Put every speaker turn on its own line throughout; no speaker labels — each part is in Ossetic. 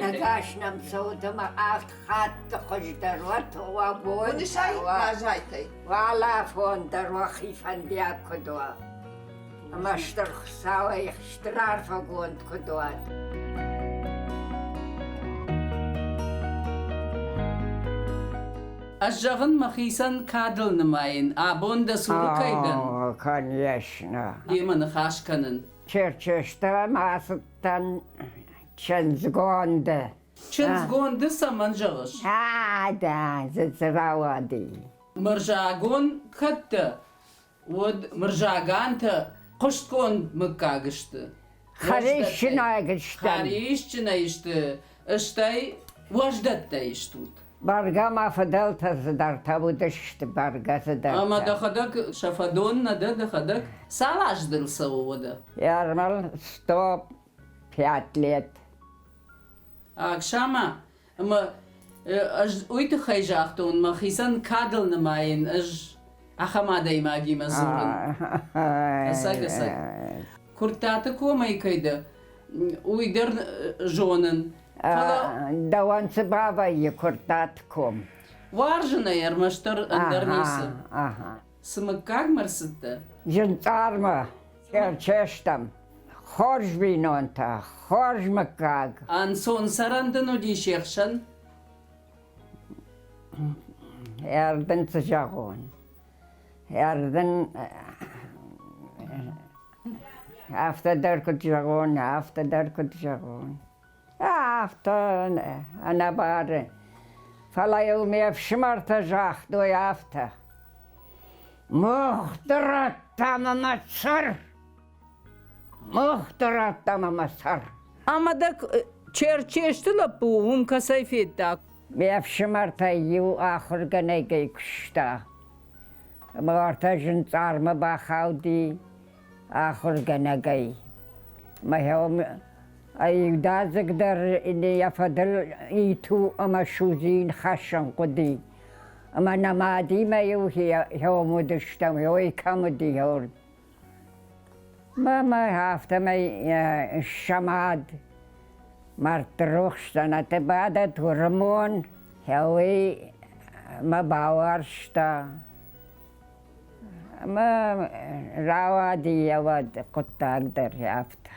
Ныгас нӕм цӕуы ӕмӕ авд хатты хуыздӕр уӕд уӕ бон
Уынысай разайтӕй.
Уӕлӕфон дӕр уӕхи фӕндиаг куыд уа. Ӕмӕ стыр Хуыцауӕй стыр арфӕгонд куыд уат.
Ӕз зӕгъын мӕхицӕн кадыл нымайын, абон дӕ цуры кӕй дӕн.
О, конечно.
Демӕ ныхас кӕнын.
Черчестӕм ацыдтӕн чындзгонды.
Чындзгонды цӕмӕн зӕгъыс?
А, да, дзы рауади.
Мырзагон кӕд дӕ, уӕд Мырзагантӕ хъуыстгонд мыггаг сты.
Хӕрисджынӕй стӕм.
Хӕрисджынӕй сты, стӕй уӕздӕттӕй стут.
Бӕргӕ ма фыдӕлтӕ цыдӕртӕ уыдысты, бӕргӕ цыдӕртӕ.
Ӕмӕ дӕхӕдӕг сӕ фӕдон нӕ дӕ дӕхӕдӕг? Цал азы дыл цӕуы уӕдӕ?
Ярмал 105 лет.
Аксама, ӕмӕ ӕз уый тыххӕй загътон, мӕхицӕн кадыл нымайын ӕз ахӕм адӕймагимӕ дзурын. Ӕцӕг, ӕцӕг. Куырттаты комӕй кӕй дӕ, уый дӕр зонын. Фӕлӕ
Дӕуӕн цы бавӕййы Куырттаты ком?
Уарзын ӕй ӕрмӕстдӕр ӕндӕр ницы. Цы мыггагмӕ рцыдтӕ?
Зынцъармӕ, Черчестӕм. Хорз бинонтӕ, хорз мыггаг.
Ӕнцон цӕрӕн дын уыди се хсӕн?
Ӕрдын цы зӕгъон? Ӕрдын афтӕ дӕр куыд зӕгъон, афтӕ дӕр куыд зӕгъон. Афтӕ ӕнӕбары. Фӕлӕ-иу ме фсымӕртӕ загътой афтӕ. Мухты радта мӕ мӕ сӕр! Мухты радта мӕ мӕ сӕр!
Ӕмӕ дӕ Черчесты лӕппу уым кӕцӕй федта?
Ме фсымӕртӕй иу ахуыргӕнӕгӕй куыста. Ӕмӕ уартӕ зынцъармӕ бахауди ахуыргӕнӕгӕй. Мӕ иудадзыгдӕр йӕ фӕдыл иту ӕмӕ судзин хӕссын хъуыди. Ӕмӕ нӕ мадимӕ-иу хеом уыдыстӕм, ой кӕм уыди, Мӕ афтӕмӕй сӕ мад мӕрдты рухс дзӕнӕты бадӕт Уырымон, уый мӕ бауарзта. Ӕмӕ рауади йӕ уӕд хъуыддаг дӕр афтӕ.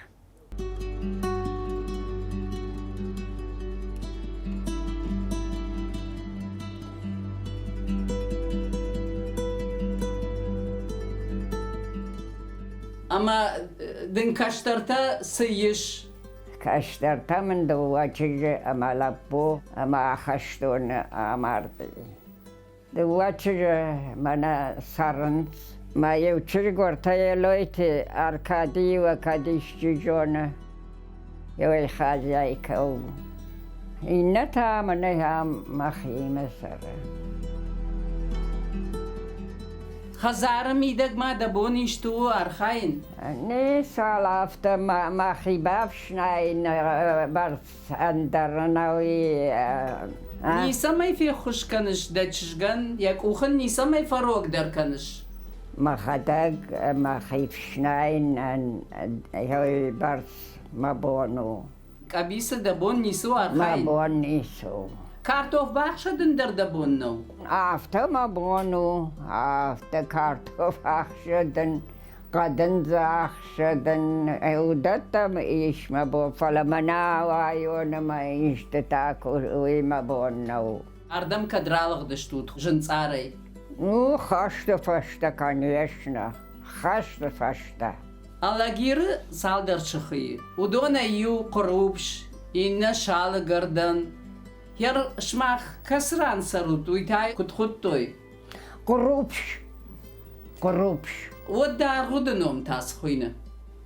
Ӕмӕ дын кӕстӕртӕ цы ис?
Кӕстӕртӕ мын дыууӕ чызджы ӕмӕ лӕппу ӕмӕ ахӕстоны амарди. Дыууӕ чызджы мӕнӕ цӕрынц. Мӕ иу чызг уӕртӕ Елойты Аркадийы кӕд исчи зоны, еуӕй хозяйкӕ у. Иннӕ та мӕнӕ ам мӕхимӕ цӕры.
Хӕдзары мидӕг ма дӕ бон исты у архайын?
Ницуал афтӕ мӕхи бафснайын бӕрц ӕндӕр ӕнӕуи.
Ницӕмӕй феххуыс кӕныс дӕ чызгӕн, йӕ къух ын ницӕмӕй фӕрогдӕр кӕныс?
Мӕхӕдӕг мӕхи фснайынӕн бӕрц мӕ бон у.
Къӕбицы дӕ бон ницы у архайын?
Мӕ бон ницы у.
Картоф бахсӕдын дӕр дӕ бон нӕу?
Афтӕ мӕ бон у, афтӕ картоф ӕхсӕдын, хъӕдындзы ӕхсӕдын, уыдӕттӕм ис мӕ бон, фӕлӕ мӕнӕ ауайон ӕмӕ истытӕ уый мӕ бон нӕу.
Ардӕм кӕд ралыгъдыстут зынцъарӕй?
Ну, хӕсты фӕстӕ, конечно, хӕсты фӕстӕ.
Алагиры цалдӕр сыхы и. Уыдонӕй иу Хъуырупс, иннӕ Салыгӕрдӕн. Йӕ сымах кӕцы ран цӕрут, уый та куыд хуыдтой?
Хъуырупс. Хъуырупс.
Уӕд дӕ аргъуыды ном та цы хуыйны?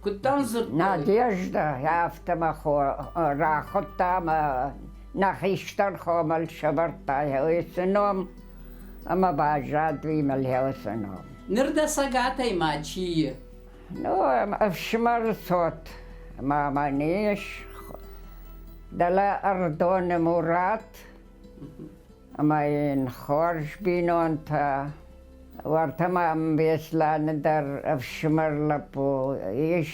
Куыд дӕм дзырдтой?
Надежда, афтӕ мӕ рахуыдта ӕмӕ нӕ хистӕр хомыл сӕвӕрдта уыцы ном ӕмӕ баззад уый мыл уыцы ном.
Ныр дӕ цӕгатӕй ма чи и?
Ну, ӕфсымӕры цот ма мӕн ис. Дӕлӕ Ӕрыдоны Мурат ӕмӕ йын хорз бинонтӕ. Уӕртӕ ма Беслӕны дӕр ӕфсымӕр лӕппу ис,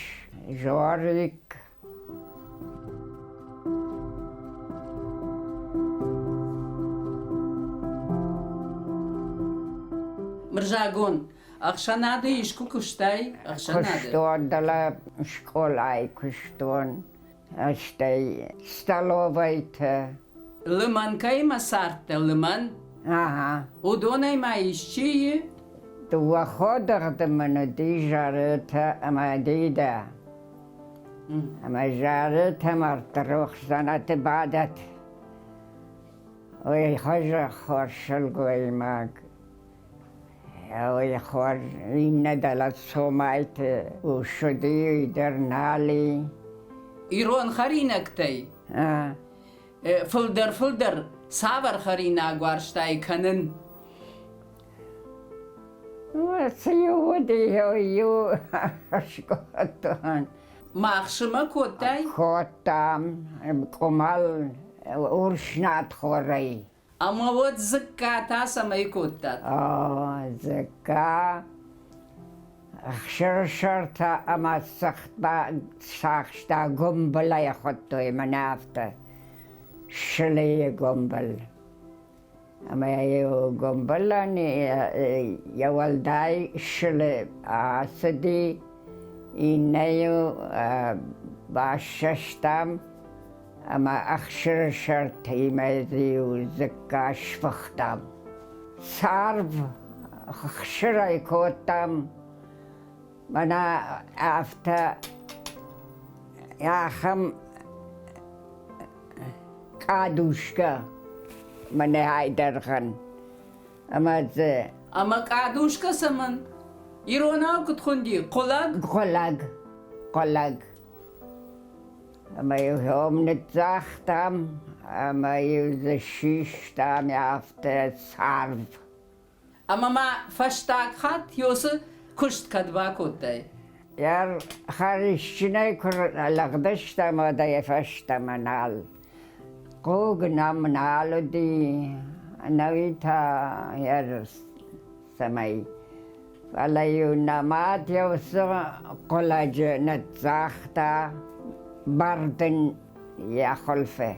Жорик.
Мырзагон, ӕхсӕнады искуы куыстай? Ӕхсӕнады?
Куыстон, дӕлӕ скъолайы куыстон, стӕй столовӕйты.
Лымӕн кӕимӕ цардтӕ, лымӕн?
Ага.
Уыдонӕй ма исчи и?
Дыууӕ ходыгъды мын уыди Заретӕ ӕмӕ Дидӕ. Ӕмӕ Заретӕ мӕрдты рухс дзӕнӕты бадӕт. Уый хуызы хорз сылгоймаг. Уый хорз иннӕ дӕлӕ Цомайты ус уыди, уый дӕр нал и.
Ирон хӕринӕгтӕй фылдӕр-фылдӕр цавӕр хӕринаг уарзтай кӕнын?
Цы иу уыди, иу скодтон.
Махсымӕ кодтай?
Кодтам къуымӕл урс надхорӕй.
Ӕмӕ уӕд дзыкка та цӕмӕй кодтат?
О, дзыкка ӕхсырсӕртӕ ӕмӕ цахста гуымбылӕй хуыдтой мӕнӕ афтӕ. Сылыйы гуымбыл. Ӕмӕ-иу гуымбылӕн йӕ уӕлдай сылы ацыди, иннӕ-иу бассӕстам ӕмӕ ӕхсырысӕртимӕ дзы-иу дзыкка сфыхтам. Царв хсырӕй кодтам, мӕнӕ афтӕ ахӕм къадушкӕ мӕнӕ айдӕргъӕн. Ӕмӕ дзы
Ӕмӕ къадушкӕ цӕмӕн? Иронау куыд хуынди? Хъуылӕг?
Хъуылӕг, хъуылӕг. Ӕмӕ-иу хом ныццагътам, ӕмӕ-иу дзы систам афтӕ царв.
Ӕмӕ ма фӕстаг хатт Йосы куыст кӕд бакодтай?
Йӕ хӕрисджынӕй куы лӕгдыстӕм, уӕд ӕй фӕстӕмӕ нал. Хъуг нӕм нал уыди, ӕнӕуи та йӕ цӕмӕй. Фӕлӕ-иу нӕ мад йӕ уыцы хъуылӕджы ныццагъта бӕрдын йӕ хуылфы.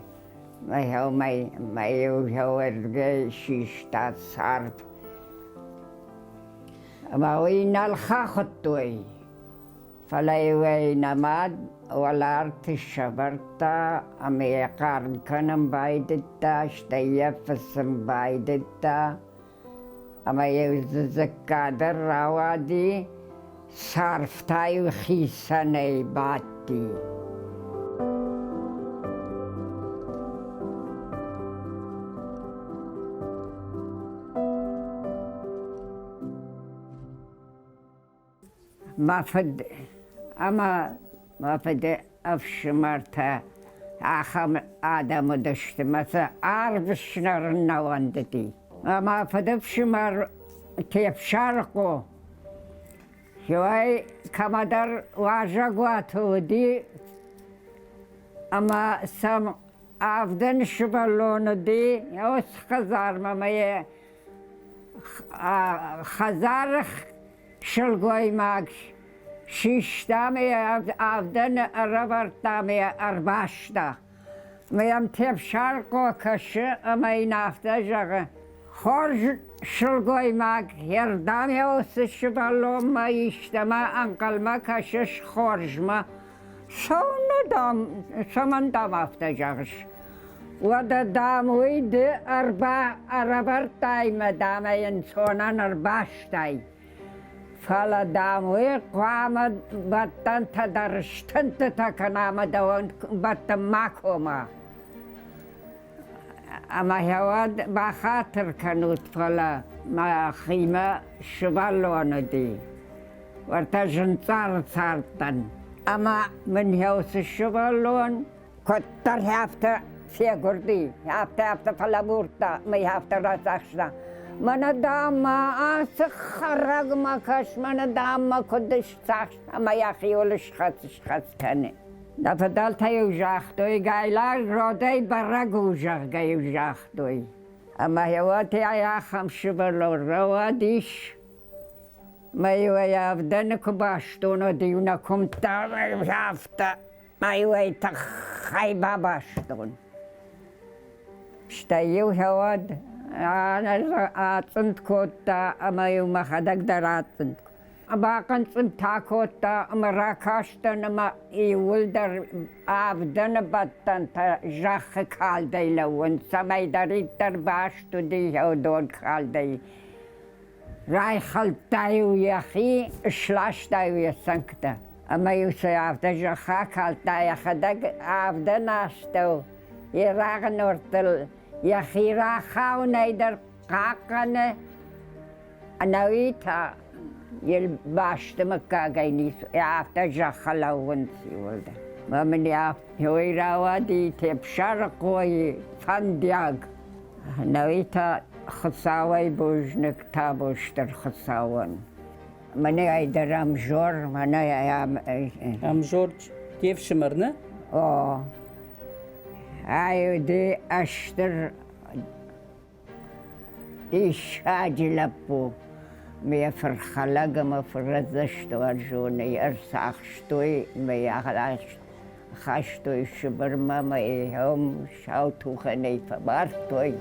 Мӕ-иу уӕргӕй систа царв. Ӕмӕ уый нал хахуыдтой. Фӕлӕ-иу ӕй нӕ мад уӕларты сӕвӕрдта ӕмӕ йӕ хъарм кӕнын байдыдта, стӕй йӕ фыцын байдыдта. Ӕмӕ-иу дзы дзыкка дӕр рауади, царв та-иу хицӕнӕй бадти. Мӕ фыд ӕмӕ мӕ фыды ӕфсымӕртӕ ахӕм адӕм уыдысты, мӕ сӕ арв снӕрын нӕ уӕндыди. Мӕ фыдыфсымӕр Тепсарыхъо иуӕй кӕмӕдӕр уазӕгуаты уыди ӕмӕ сӕм авдӕн сывӕллон уыди, уыцы хӕдзармӕ мӕ йӕ хӕдзары сылгоймаг систа ӕмӕ йӕ авдӕны ӕрӕвӕрдта ӕмӕ йӕ ӕрбаста. Ӕмӕ йӕм Тепсарыхъо кӕсы ӕмӕ йын афтӕ зӕгъы: Хорз сылгоймаг, йе рдӕм уыцы сывӕллонмӕ истӕмӕ ӕнхъӕлмӕ кӕсыс хорзмӕ. Цӕуылнӕ, дам, цӕмӕн, дам, афтӕ зӕгъыс? Уӕдӕ, дам, уый ды ӕрба ӕрӕвӕрдтай мӕ, дам, ӕй ӕнцонӕн ӕрбастай. Фӕлӕ, дам, уый хъуамӕ бӕттӕнтӕ дӕр стындтытӕ кӕна ӕмӕ дӕуӕн бӕттын ма кома. Ӕмӕ уӕд бахатыр кӕнут, фӕлӕ мӕхимӕ сывӕллон уыди. Уӕртӕ зынцъары цардтӕн. Ӕмӕ мын уыцы сывӕллон куыддӕр афтӕ фегуырди, афтӕ-афтӕ фӕлӕбурдта мӕ афтӕ рацахста. Мӕнӕ, дам, ма ацы хӕрӕгмӕ кӕс, мӕнӕ, дам, мӕ куыд сцахста ӕмӕ йӕхиуыл схӕц-схӕц кӕны. Нӕ фыдӕлтӕ-иу загътой, гайлаг родӕй бӕрӕг у, зӕгъгӕ-иу загътой. Ӕмӕ уӕд ахӕм сывӕллон рауадис, мӕ-иу ӕй авдӕны куы бастон, уӕд-иу нӕ куымдта афтӕ, мӕ-иу ӕй тыххӕй бабастон. Стӕй-иу уӕд ацъынд кодта ӕмӕ-иу мӕхӕдӕг дӕр ацъынд. Бахъынцъымтӕ кодта ӕмӕ ракастӕн ӕмӕ иууылдӕр авдӕны бӕттӕнтӕ зӕххы калдӕй лӕууынц, цӕмӕйдӕриддӕр баст уыди уыдон калдӕй. Райхӕлдта-иу йӕхи, сласта-иу йӕ цӕнгтӕ ӕмӕ-иу сӕ афтӕ зӕхх акалдта йӕхӕдӕг авдӕны астӕу йе рагъы нортыл йӕхи рахауынӕй дӕр хъахъхъӕны, ӕнӕуи та йе бӕсты мыггагӕй ницы, афтӕ зӕххы лӕууынц иууылдӕр. Мӕ мын уый рауади Тепсарыхъойы фӕндиаг. Ӕнӕуи та Хуыцауӕй бузныг, табу стыр Хуыцауӕн. Мӕнӕ ай дӕр Ӕмзор, мӕнӕ
Ӕмзор де фсымӕр, нӕ?
О. Ай уыди ӕстыр диссаджы лӕппу. Ме фырхӕлӕг ӕмӕ фырӕдзӕстуарзонӕй ӕрцахстой мӕ хастой Сыбырмӕ мӕ йӕм сау тухӕнӕй фӕмардтой.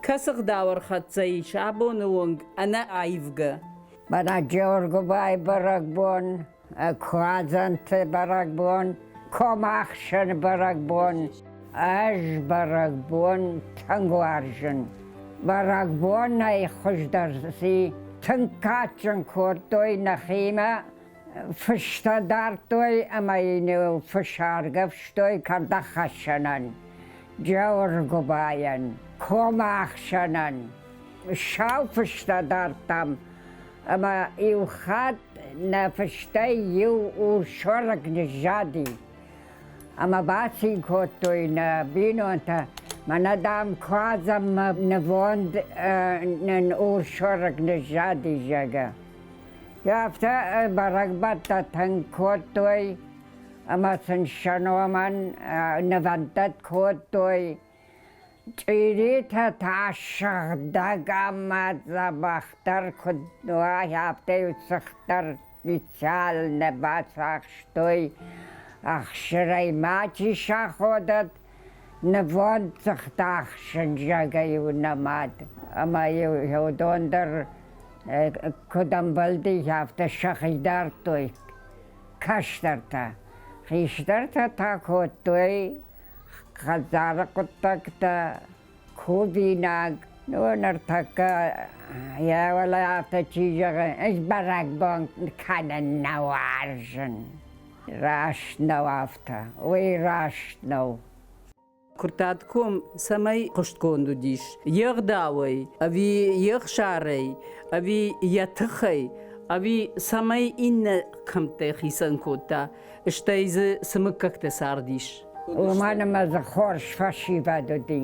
Кӕцы гъдау ӕрхӕццӕ ис абоны онг ӕнӕ аивгӕ?
Мӕнӕ Джеоргуыбайы бӕрӕгбон, Куадзӕнты бӕрӕгбон, Комахсӕны бӕрӕгбон. Ӕз бӕрӕгбон тынг уарзын. Бӕрӕгбонӕй хуыздӕр ци тынг кадджын кодтой нӕхимӕ, фыстӕ дардтой ӕмӕ йын фыс аргӕвстой кӕрдӕгхӕссӕнӕн, Джеоргуыбайӕн, комахсӕнӕн. Сау фыстӕ дардтам ӕмӕ иу хатт нӕ фыстӕй иу урсорӕг ныззади. Ӕмӕ бацин кодтой нӕ бинонтӕ, мӕнӕ, дам, куадзӕнмӕ нывонд нын урсорӕг ныззади, зӕгъгӕ. Афтӕ бӕрӕгбӕттӕ тынг кодтой ӕмӕ сын сӕ номӕн нывӕндтӕ кодтой. Чъиритӕ та сыгъдӕг ӕмӕ дзӕбӕхдӕр куыд уа, афтӕ-иу цыхт дӕр специально бацахстой, ӕхсырӕй мачи саходӕд, нывонд цыхт ахсын, зӕгъгӕ-иу нӕ мад. Ӕмӕ-иу уыдон дӕр куыд ӕмбӕлди, афтӕ сӕхи дардтой кӕстӕртӕ. Хистӕртӕ та кодтой хӕдзары хъуыддӕгтӕ, кувинаг. Ну, ныртӕккӕ йӕ уӕлӕ афтӕ чи зӕгъы, ӕз бӕрӕгбон кӕнын нӕ уарзын. Раст нӕу афтӕ, уый раст нӕу.
Куыртатком цӕмӕй хъуыстгонд уыдис? Йе гъдауӕй, ӕви йе хсарӕй, ӕви йӕ тыхӕй, ӕви цӕмӕй иннӕ кӕмттӕй хицӕн кодта, стӕй дзы цы мыггӕгтӕ цардис?
Уымӕн ӕмӕ дзы хорз фӕсивӕд уыди,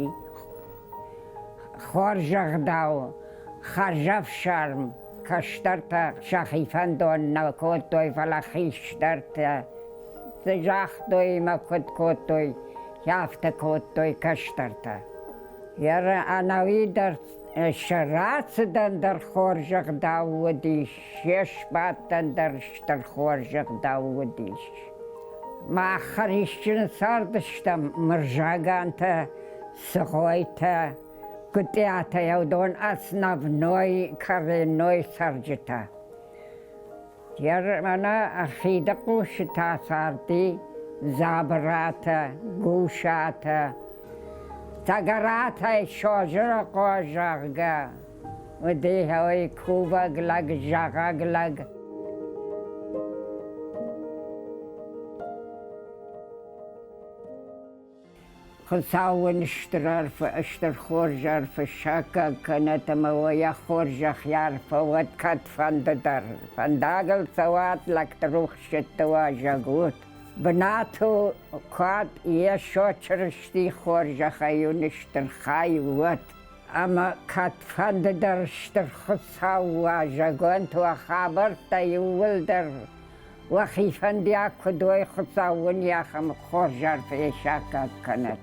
хорз ӕгъдау, хӕрзӕфсарм. Кӕстӕртӕ сӕхи фӕндон нӕ кодтой, фӕлӕ хистӕртӕ цы загътой ӕмӕ куыд кодтой, афтӕ кодтой кӕстӕртӕ. Ӕнӕуи дӕр сӕ рацыдӕн дӕр хорз ӕгъдау уыдис, се сбадтӕн дӕр стыр хорз ӕгъдау уыдис. Мах хӕрисджын цардыстӕм Мырзагантӕ, Цыгъойтӕ, Гуытъиатӕ, уыдон основной коренной цӕрджытӕ. Мӕнӕ хиды хъусытӕ царди Дзабыратӕ, Гусатӕ, Цӕгӕратӕй Созырыхъо, зӕгъгӕ, уыди уый кувӕг лӕг, зӕгъӕг лӕг. Хуыцау уын стыр арфӕ, стыр хорз арфӕ саккаг кӕнӕт ӕмӕ уӕ йӕ хорзӕх йӕ арфӕ уӕд кӕдфӕнды дӕр. Фӕндагыл цӕуат, лӕгты рухсджытты уазӕг ут. Бынатыл кӕд Йесо Чырысти хорзӕхӕй уын стыр хай уӕд. Ӕмӕ кӕдфӕнды дӕр стыр Хуыцау уазӕгуӕнт уӕ хабӕрттӕ иууылдӕр уӕхи фӕндиаг куыд уой, Хуыцау уын йӕ ахӕм хорз арфӕйы саккаг кӕнӕд.